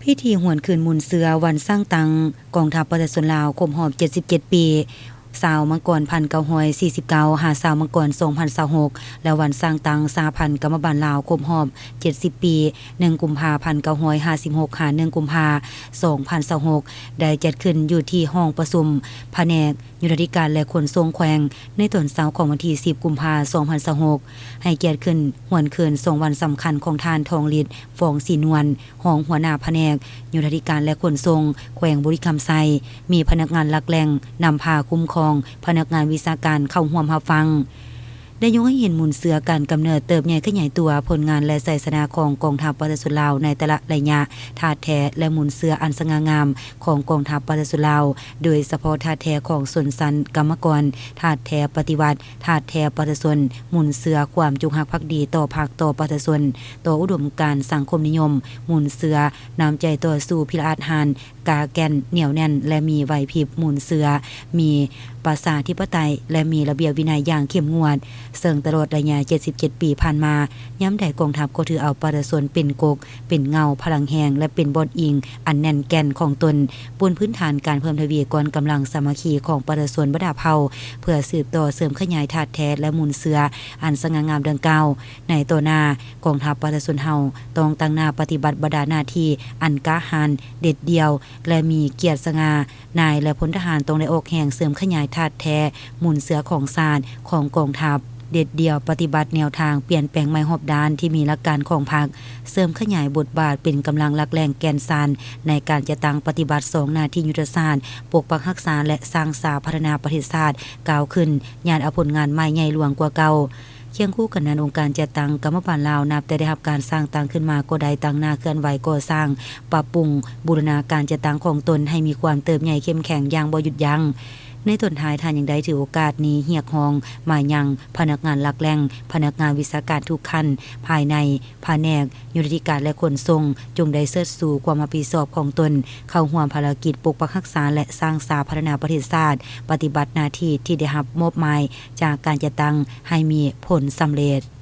ພິທີຫວນຄືນມູນເຊື້ອວັນສ້າງຕັ້ງກອງທັບປະຊາຊົນລາວຄົບຮອບເຈັດສິບເຈັດປີ, ຊາວມັງກອນພັນເກົ້າຮ້ອຍສີ່ສິບເກົ້າ ຫາ ຊາວມັງກອນສອງພັນຊາວຫົກ ແລະ ວັນສ້າງຕັ້ງສະຫະພັນກຳມະບານລາວຄົບຮອບເຈັດສິບປີ, ໜຶ່ງ ກຸມພາ ພັນເກົ້າຮ້ອຍຫ້າສິບຫົກ ຫາ ໜຶ່ງ ກຸມພາ ສອງພັນຊາວຫົກ ໄດ້ຈັດຂຶ້ນຢູ່ທີ່ຫ້ອງປະຊຸມພະແນກໂຍທາທິການ ແລະ ຂົນສົ່ງແຂວງ ໃນຕອນເຊົ້າຂອງວັນທີສິບ ກຸມພາ ສອງພັນຊາວຫົກ ໃຫ້ກຽດຂຶ້ນຫວນຄືນສອງວັນສຳຄັນຂອງທ່ານ ທອງລິດ ຟອງສີນວນ ຮອງຫົວໜ້າພະແນກໂຍທາທິການ ແລະ ຂົນສົ່ງ ແຂວງບໍລິຄຳໄຊ, ມີພະນັກງານຫຼັກແຫຼ່ງນຳພາຄຸ້ມຄອງ, ພະນັກງານວິຊາການເຂົ້າຮ່ວມຮັບຟັງ. ໄດ້ຍົກໃຫ້ເຫັນມູນເຊື້ອການກຳເນີດເຕີບໃຫຍ່ຂະຫຍາຍຕົວ, ຜົນງານ ແລະ ໄຊຊະນະຂອງກອງທັບປະຊາຊົນລາວໃນແຕ່ລະໄລຍະ, ທາດແທ້ ແລະ ມູນເຊື້ອອັນສະຫງ່າງາມຂອງກອງທັບປະຊາຊົນລາວ, ໂດຍສະເພາະທາດແທ້ຂອງຊົນຊັ້ນກຳມະກອນ, ທາດແທ້ປະຕິວັດ, ທາດແທ້ປະຊາຊົນ, ມູນເຊື້ອຄວາມຈົງຮັກພັກດີຕໍ່ພັກ, ຕໍ່ປະຊາຊົນ, ຕໍ່ອຸດົມການສັງຄົມນິຍົມ, ມູນເຊື້ອນ້ຳໃຈຕໍ່ສູ້ພິລະອາດຫານ, ກາແກ່ນໜຽວແໜ້ນ ແລະ ມີໄຫວພິບ, ມູນເຊື້ອມີປະຊາທິປະໄຕ ແລະ ມີລະບຽບວິໄນຢ່າງເຂັ້ມງວດ, ເຊິ່ງຕະຫຼອດໄລຍະເຈັດສິບເຈັດປີຜ່ານມາ, ຍາມໃດກອງທັບກໍຖືເອົາປະຊາຊົນເປັນກົກ ເປັນເງົາ, ພະລັງແຮງ ແລະ ເປັນບ່ອນອີງອັນແໜ້ນແກ່ນຂອງຕົນ, ບົນພື້ນຖານການເພີ່ມທະວີກ້ອນກຳລັງສາມັກຄີຂອງປະຊາຊົນບັນດາເຜົ່າ ເພື່ອສືບຕໍ່ເສີມຂະຫຍາຍທາດແທ້ ແລະ ມູນເຊື້ອອັນສະຫງ່າງາມດັ່ງກ່າວ. ໃນຕໍ່ໜ້າ, ກອງທັບປະຊາຊົນເຮົາຕ້ອງຕັ້ງໜ້າປະຕິບັດບັນດາໜ້າທີ່ອັນກ້າຫານ, ເດັດດ່ຽວ ແລະ ມີກຽດສະຫງ່າ. ນາຍ ແລະ ພົນທະຫານຕ້ອງໄດ້ອອກແຮງເສີມຂະຫຍາຍທາດແທ້ມູນເຊື້ອຂອງຊາດ, ຂອງກອງທັບ, ເດັດດ່ຽວປະຕິບັດແນວທາງປ່ຽນແປງໃໝ່ຮອບດ້ານທີ່ມີຫຼັກການຂອງພັກ, ເສີມຂະຫຍາຍບົດບາດເປັນກຳລັງຫຼັກແຫຼ່ງແກ່ນສານໃນການຈັດຕັ້ງປະຕິບັດສອງໜ້າທີ່ຍຸດທະສາດ, ປົກປັກຮັກສາ ແລະ ສ້າງສາພັດທະນາປະເທດຊາດກ້າວຂຶ້ນ, ຍາດເອົາຜົນງານໃໝ່ໃຫຍ່ຫຼວງກວ່າເກົ່າ. ຄຽງຄູ່ກັນນັ້ນ, ອົງການຈັດຕັ້ງກຳມະບານລາວ ນັບແຕ່ໄດ້ຮັບການສ້າງຕັ້ງຂຶ້ນມາ ກໍໄດ້ຕັ້ງໜ້າເຄື່ອນໄຫວກໍ່ສ້າງ, ປັບປຸງ, ບູລະນະການຈັດຕັ້ງຂອງຕົນໃຫ້ມີຄວາມເຕີບໃຫຍ່ເຂັ້ມແຂງຢ່າງບໍ່ຢຸດຢັ້ງ. ໃນຕອນທ້າຍ, ທ່ານຍັງໄດ້ຖືໂອກາດນີ້ຮຽກຮ້ອງມາຍັງພະນັກງານຫຼັກແຫຼ່ງ, ພະນັກງານວິຊາການທຸກຂັ້ນ ພາຍໃນພະແນກໂຍທາທິການ ແລະ ຂົນສົ່ງ, ຈົ່ງໄດ້ເຊີດຊູຄວາມຮັບຜິດຊອບຂອງຕົນ, ເຂົ້າຮ່ວມພາລະກິດປົກປັກຮັກສາ ແລະ ສ້າງສາພັດທະນາປະເທດຊາດ, ປະຕິບັດໜ້າທີ່ທີ່ໄດ້ຮັບມອບໝາຍຈາກການຈັດຕັ້ງໃຫ້ມີຜົນສຳເລັດ.